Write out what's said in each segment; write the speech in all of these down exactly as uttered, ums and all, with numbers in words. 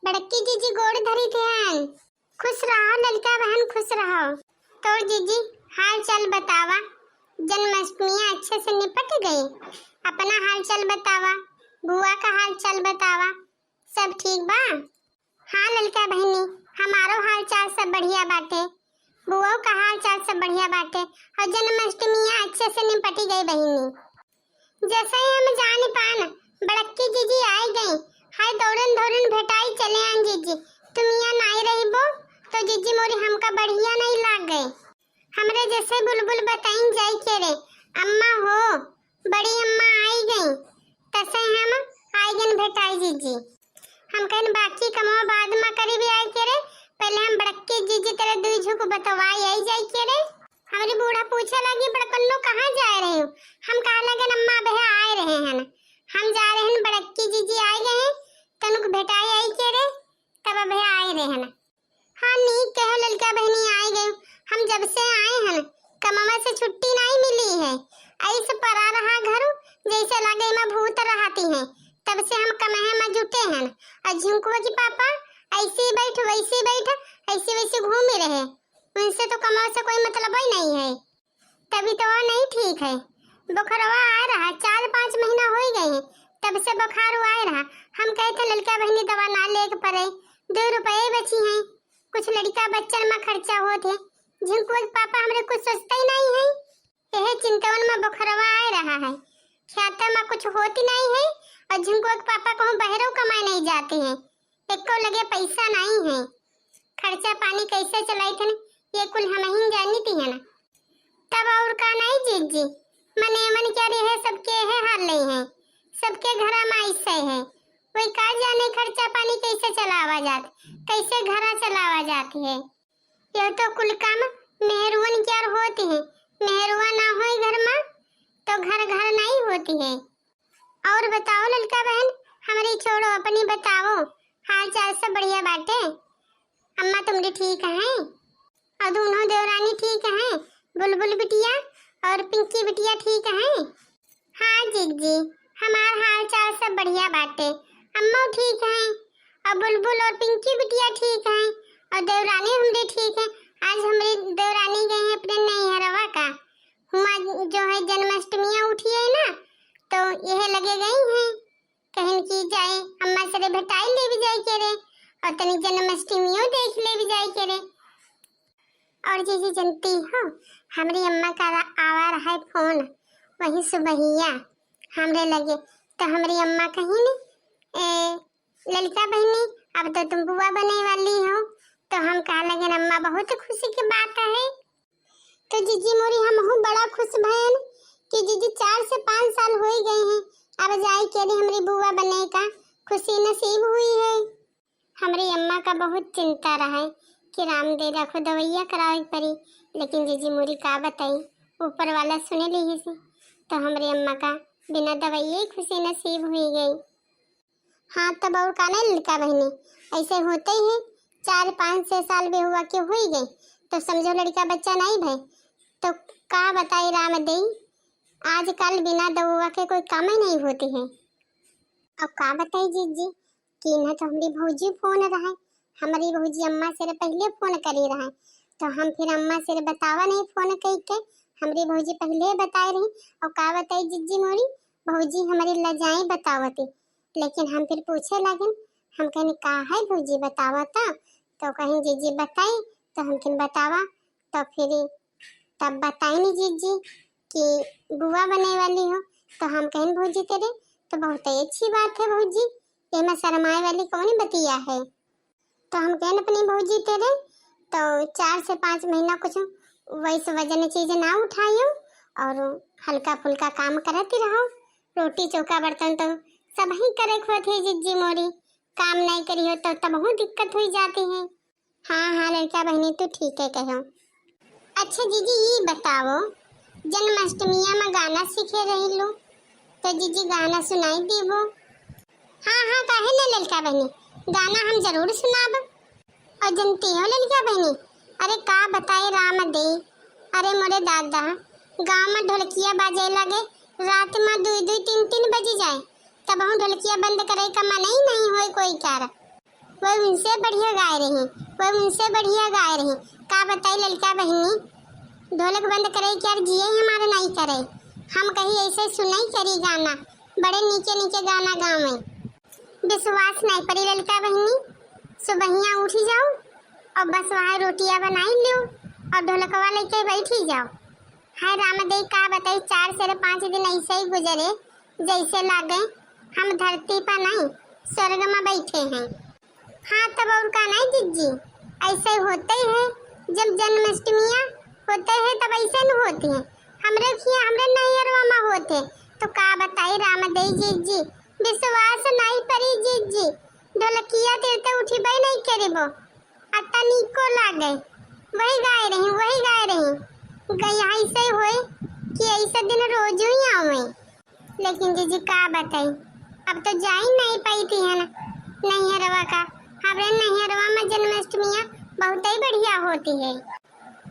बड़की जीजी गोड़ धरी थे हैं। खुश रहो ललका बहन, खुश रहो। तोर जीजी, हाल चाल बतावा, जन्माष्टमिया अच्छे से निपट गई? अपना हाल चाल बतावा, बुआ का हाल चाल बतावा, सब ठीक बा? हाँ ललका बहिनी, हमारो हाल चाल सब बढ़िया बाटे, बुआ का हाल चाल सब बढ़िया बाटे, और जन्माष्टमिया अच्छे से निपटी गई बहिनी। जैसे ही हम जान पान, बड़की जीजी आई गई, हाय दौड़न दौड़न भेटाई चले आन जीजी, तुम यहाँ नाई रहिबो तो जीजी मोरी हमका बढ़िया नहीं लाग गए। हमरे जैसे बुलबुल बताइन जाई के रे, अम्मा हो, बड़ी अम्मा आई गई, तसे हम आई गन भेटाई जीजी। हम कहन बाकी कमवा बाद में करी भी आई के रे, पहले हम बड़के जीजी तेरे दुई झुक बतवाई आई जाई के रे। हमरी बूढ़ा पूछे लगी, "बड़कन्नो कहाँ जाए रहे हो?" हम कहा लगन, "अम्मा बहे आए रहे हैं, हम जा रहे हैं, बड़की जीजी आए गए हैं, तनुक भेटाई आई के रे, तब बहे आए रहे हैं।" हाँ, नीक कहो ललका बहिनी, आए गए। हम जब से आए हैं, कमवा से छुट्टी नहीं मिली है। ऐसे परा रहा घर, जैसे लगे में भूत रहती हैं। तब से हम कमहे में जुटे हैं। और झिंकुआ की पापा ऐसे ही बैठ, वैसे ही बैठ, ऐसे वैसे घूमे रहे। उनसे तो कमवा से कोई मतलब ही नहीं है। तबीयतवा नहीं ठीक है, बुखारवा आए रहा, चार पाँच महीना हो ही गए हैं, तब से बुखार आए रहा। हम कहते ललका बहिनी दवा ना लेके पड़े, दो रुपये बची हैं, कुछ लड़का बच्चन में खर्चा होत है। झिंकुआ के पापा हमरे कुछ सोचते ही नहीं है, यह चिंतवन में बुखारवा आए रहा है। ख्याता में कुछ होती नहीं है और झिंकुआ के पापा कहूँ बहरों कमाए नहीं जाते हैं। एको लगे पैसा नाई है, खर्चा पानी कैसे चलाइत हन, ये कुल हमहिन जानित हन। तब और का नाई जीजी, मने मन क्या रहे, सबके है हाल नहीं है, सबके घरा में ऐसे है। वही का जाने खर्चा पानी कैसे चलावा जात, कैसे घरा चलावा जात है। यह तो कुल काम मेहरुअन क्या होती है, मेहरुआ ना होए घर में तो घर घर नहीं होती है। और बताओ ललका बहन, हमरी छोड़ो, अपनी बताओ, हाल चाल सब बढ़िया बाटे? अम्मा तुमरी ठीक हैं? और दोनों देवरानी ठीक हैं? बुलबुल बिटिया और पिंकी बिटिया ठीक हैं? हाँ जीजी, हमार हाल चाल सब बढ़िया बाटे, अम्मा ठीक हैं और बुलबुल और पिंकी बिटिया ठीक हैं और देवरानी हमरी ठीक है। आज हमरी देवरानी गई है अपने नैहरवा का, हुआ जो है जन्माष्टमिया उठी है ना, तो यह लगे गई हैं, कहन की जाए अम्मा से रे भेटाई ले भी जाए के रे, और तनी जन्माष्टमियों देख ले भी जाए के रे। और जीजी जनती हो, हमरी अम्मा का आवा रहा है फोन, वही सुबहिया हमरे लगे, तो हमरी अम्मा कहिन, ए ललका बहिनी, अब तो तुम बुआ बने वाली हो। तो हम कहा लगन, अम्मा बहुत खुशी की बात है। तो जीजी मोरी हमहू बड़ा खुश भयन कि जीजी चार से पाँच साल हो ही गए हैं, अब जाए के रे हमरी बुआ बने का खुशी नसीब हुई है। हमरी अम्मा का बहुत चिंता रहे कि राम दे रखो दवैया करावे के पड़ी, लेकिन जीजी मोरी का बताई, ऊपर वाला सुने ली से, तो हमरी अम्मा का बिना दवैये ही खुशी नसीब हुई गई। हाँ, तब और का नहीं ललका बहिनी, ऐसे होते ही है, चार पाँच छः साल भी हुआ के हुई गए, तो समझो लड़का बच्चा नहीं भय। तो का बताई राम दे, आजकल बिना दवा के कोई काम ही नहीं होती है। अब का बताई जीजी, कि न तो हमरी भौजी फोन रहे, हमरी भौजी अम्मा से पहले फोन करी रहे, तो हम फिर अम्मा से बतावा नहीं फोन कई के, हमरी भौजी पहले बताए रही। और का बताई जीजी मोरी, भौजी हमरी लजाई बतावती, लेकिन हम फिर पूछे लागन, हम कहने, "का है भौजी, बतावा तो।" तो कहें, "जीजी बताई," तो हम कहन, "बतावा।" तो फिर तब बताई नी जीजी कि बुआ बने वाली हो, तो हम कहन, "भौजी तेरे तो बहुत ही अच्छी बात है भौजी, एमा शर्माए वाली कौन बतिया है?" तो हम कहन अपनी भौजी तेरे, तो चार से पाँच महीना कुछ वैसे वजन चीज ना उठाइयो और हल्का फुल्का काम करती रहो। रोटी चौका बर्तन तो सब ही करे खोत है जीजी मोरी, काम नहीं करी हो तो तबहू दिक्कत हुई जाती है। हाँ, हाँ, लड़का बहिनी, तू ठीक है कहो। अच्छा जीजी, ये बताओ, जन्माष्टमिया में गाना सीखे रही लो, तो जीजी गाना सुनाई देबो। हाँ, हाँ, काहे ना लड़का बहिनी, गाना हम जरूर सुनाब। और जनती हो लड़का बहिनी, अरे का बताए राम दे, अरे मोरे दादा, गाँव में ढोलकिया बाजे लगे, रात में दुई दुई तीन तीन बजी जाए, तब हम ढोलकिया बंद करे का मन ही नहीं होए कोई कार। कोई उनसे बढ़िया गाए रही, कोई उनसे बढ़िया गाए रही। का बताई ललका बहिनी, ढोलक बंद करे कि यार जिए ही हमारे नहीं करे। हम कही ऐसे सुनाई करी गाना, बड़े नीचे नीचे गाना गावे। विश्वास नहीं पड़ी ललका बहिनी, सुबहिया उठी जाओ और बस वहाँ रोटिया बनाई लियो और ढोलकवा लेके बैठी जाओ। हाय राम दे, का बताई, चार से पाँच दिन ऐसे ही गुजरे, जैसे लागे हम धरती पर नहीं, स्वर्ग में बैठे हैं। हाँ, तब और का नहीं जिज्जी, ऐसे होते ही है। जब जन्माष्टमियाँ होते हैं तब ऐसे न होते हैं। हमरे खिया, हमरे नैहरवा में होते, तो का बताई राम दे जिज्जी, विश्वास नहीं पड़ी जिज्जी। ढोलकिया तेरे तो उठिबे नहीं करिबो। आ तनिको लागे, वही गाए रही, वही गाए रही। गई ऐसे होए कि ऐसे दिन रोज ही आवे। लेकिन जिज्जी का बताई, अब तो जाई नहीं पाई थी है ना नैहरवा का। हमरे नैहरवा में जन्माष्टमियाँ बहुत ही बढ़िया होती है।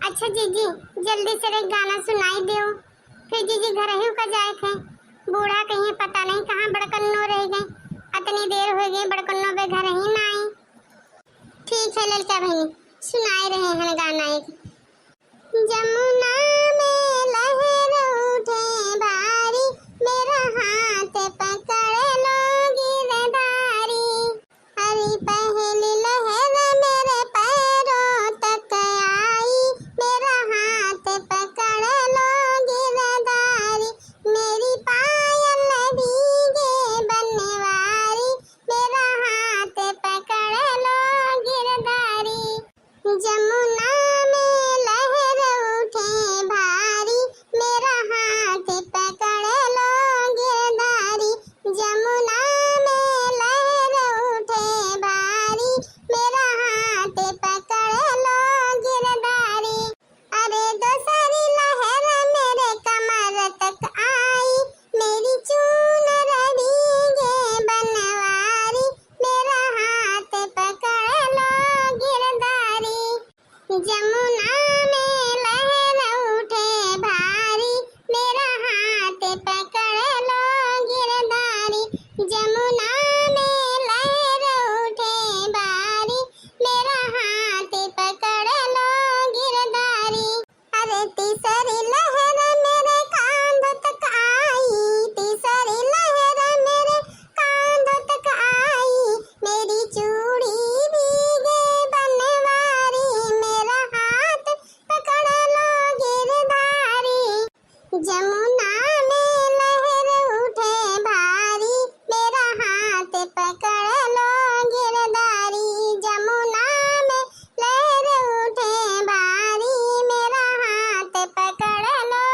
अच्छा जिज्जी, जल्दी से एक गाना सुनाई दियो। फिर जिज्जी घर ही का जाए थे, बूढ़ा कहीं पता नहीं कहाँ बड़कन्नो रह गए, अतनी देर हो गई बड़कन्नो पे घर ही ना आई। ठीक है ललका बहिनी, सुनाए रहे हैं गाना एक। जमुना में लहर उठे भारी, मेरा हाथ पकड़ लो गिरधारी। अरे पहली लहर मेरे पैरों तक आई, मेरा हाथ पकड़ लो गिरधारी। मेरी पायल भीगे बनवारी, मेरा हाथ पकड़ लो गिरधारी। जमुना में लहर उठे भारी, मेरा हाथ पकड़ लो गिरधारी। जमुना में लहर उठे भारी, मेरा हाथ पकड़ लो गिरधारी। अरे दूसरी लहर मेरे कमर तक आई, मेरी चूनर भीगे बनवारी, मेरा हाथ पकड़ लो गिरधारी। जमुना में लहर उठे भारी, मेरा हाथ पकड़ लो गिरधारी। जमुना में लहर उठे भारी, मेरा हाथ पकड़ लो गिरधारी। अरे तीसरी लहर मेरे कांध तक आई, तीसरी लहर मेरे कांध तक आई, मेरी चूड़ी भीगे बनवारी, मेरा हाथ पकड़ लो गिरधारी। जमुना में लहर उठे भारी, मेरा हाथ पकड़ लो गिरधारी। जमुना में लहर उठे भारी, मेरा हाथ पकड़ लो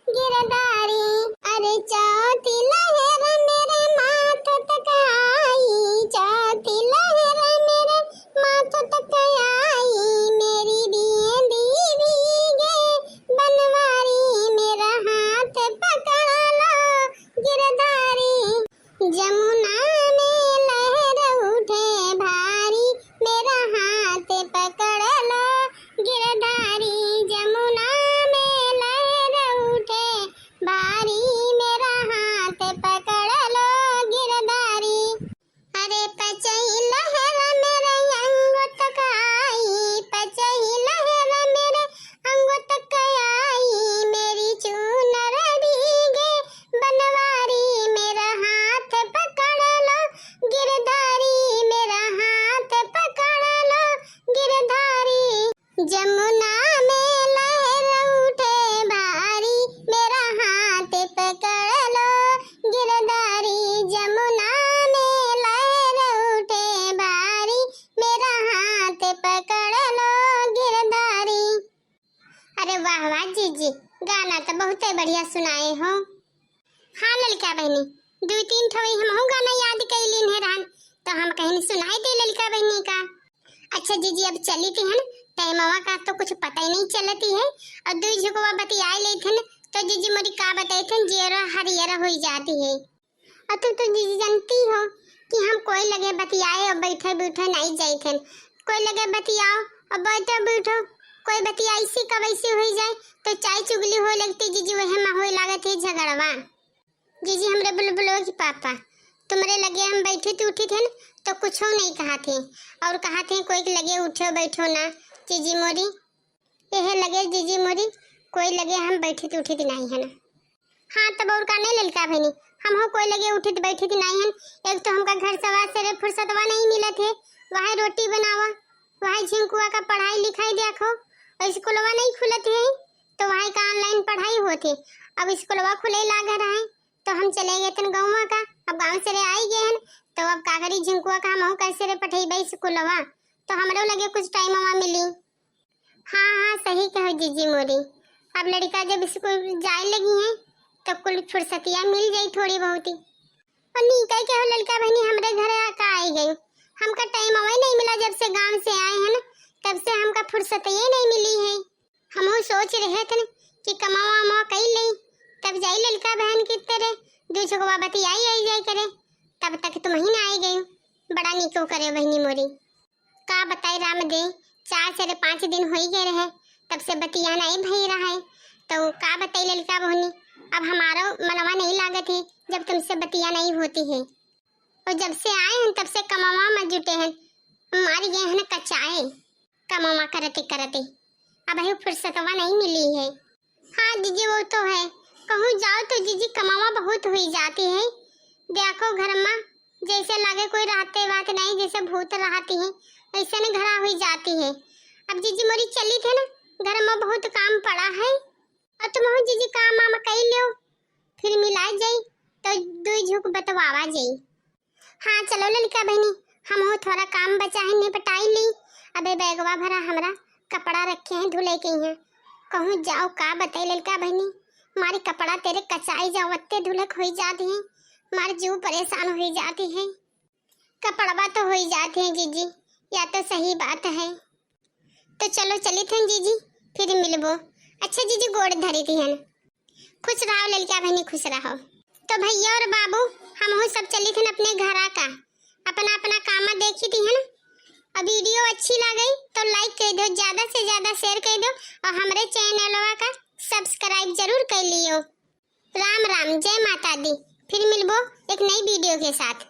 गिरधारी। अरे चौथी लहर मेरे माथ तक आई, चौथी लहर मेरे माथ तक आई, मेरी बिंदी भीगे बनवारी, मेरा हाथ पकड़ लो गिरधारी। जमुना में लहर उठे भारी, मेरा हाथ पकड़ लो गिरधारी। जमुना में लहर उठे भारी, मेरा हाथ पकड़ लो गिरधारी। अरे पचई लहर मेरे अंग तक आई, पचई लहर मेरे अंग तक आई, मेरी चूनर भीगे बनवारी, मेरा हाथ पकड़ लो गिरधारी, मेरा हाथ पकड़ लो गिरधारी। जमुना में लहर उठे भारी, मेरा हाथ पकड़ लो गिरधारी। जमुना में लहर उठे भारी, मेरा हाथ पकड़ लो गिरधारी। अरे वाह वाह जीजी, गाना तो बहुते बढ़िया सुनाए हो। हाँ ललका बहिनी, दुइ तीन ठो हमहू गाना याद कइ लीन है रहन, तो हम कहिन सुनाई दे ललका बहिनी का। अच्छा जीजी, अब चली थी हन, टाइमवा का तो कुछ पता ही नहीं चलती है, और दुइ झुकवा बतियाए लेत हन, तो जीजी मोरी का बताई थन, जियरा हरियर होई जाती है। और तू तो जीजी जानती हो कि हम कोई लगे बतियाए और बैठे बैठे नहीं जाइत हन, कोई लगे बतियाओ और बैठे बैठो कोई बतियाई सी का वैसी होई जाए, तो चाय चुगली हो लगती जीजी, वही में होए लागत है झगड़वा। जीजी, हमरे बुलबुलो के पापा, तुमरे लगे हम बैठित उठित हन, तो कुछो नहीं कहत ही, और कहत ही कोई के लगे उठो बैठो ना जीजी मोरी। एहे लगे जीजी मोरी, कोई लगे हम बैठित उठित नहीं है ना। हाँ, तब और का नहीं ललका बहिनी, हमहू कोई लगे उठित बैठित नहीं हन। एक तो हमका घर सवा से रे फुर्सतवा नहीं मिलत है, वहाँ रोटी बनावा, वहाँ झिंकुआ का पढ़ाई लिखाई देखो, और स्कूलवा नहीं खुलत है, तो वहाँ का online पढ़ाई होत है। अब स्कूलवा खुले लाग रहा है, तो हम चले गए तन गौवा का। अब गाँव से रे आई गए हन, तो अब का करी, झिंकुआ का हमहू कैसे रे पठेबे स्कूलवा, तो हमरो लगे कुछ टाइमवा मिली। हाँ, हाँ, सही कहो जीजी मोरी। अब लड़का जब स्कूल जाए लगी हैं, तब कुल फुर्सतिया मिल जाई थोड़ी बहुत ही। और नीका कहो ललका बहिनी, हमरे घर आका आई गई। हमका टाइमवा नहीं मिला, जब से गाँव से आए हैं ना, तब से हमका फुर्सतिये नहीं मिली है। हमहू सोच रहे थे कि कमावा वमावा कई ले, तब जाई ललका बहन की तरह दू झुकवा बतियाई आई जाए करे। तब तक तुम ही ना आई गई। बड़ा निको करे बहिनी मोरी। का बताई राम दे, चार से पाँच दिन होई गए रहे, तब से बतिया नहीं भई रहा है। तो का बताई ललका बहिनी, अब हमारो मनवा नहीं लागत है, जब तुमसे बतिया नहीं होती है। और जब से आए हैं, तब से कमावा में जुटे हैं, मारी गए हैं कचाए, कमावा करते करते। अब ही फुर्सतवा नहीं मिली है। हाँ जीजी, वो तो है, कहूँ जाओ तो जीजी कमावा बहुत हुई जाती है। देखो घर में जैसे लागे कोई रहते बात नहीं, जैसे भूत रहती है, ऐसे न घरा हुई जाती है। अब जीजी मोरी चली थे ना, घर में बहुत काम पड़ा है, और तुम हो जीजी काम वाम कई लो, फिर मिला जाई तो दुई झुक बतवावा जाई। हाँ चलो ललका बहिनी, हमहू थोड़ा काम बचा है निपटाई ली। अबे बैगवा भरा हमरा कपड़ा रखे हैं धुले के हैं। कहूँ जाओ का बताई ललका बहिनी, मारी कपड़ा तेरे कचाई जावते धुलक होई जाती है, मार जीव परेशान होई जाती है। कपड़वा तो होई जात है जीजी, या तो सही बात है। तो चलो चलित हन जीजी, फिर मिलबो। अच्छा जीजी, गोड़ धरी थी हन। खुश रहो ललका बहिनी, खुश रहो। तो भैया और बाबू, हमहू सब चलित हन अपने घरा का, अपना अपना कामा देखी थी हन। और वीडियो अच्छी लगे तो like कर दो, ज्यादा से ज्यादा share कर दो, और हमरे चैनलवा का subscribe जरूर कर लियो। राम राम, जय माता दी। फिर मिलबो एक नई वीडियो के साथ।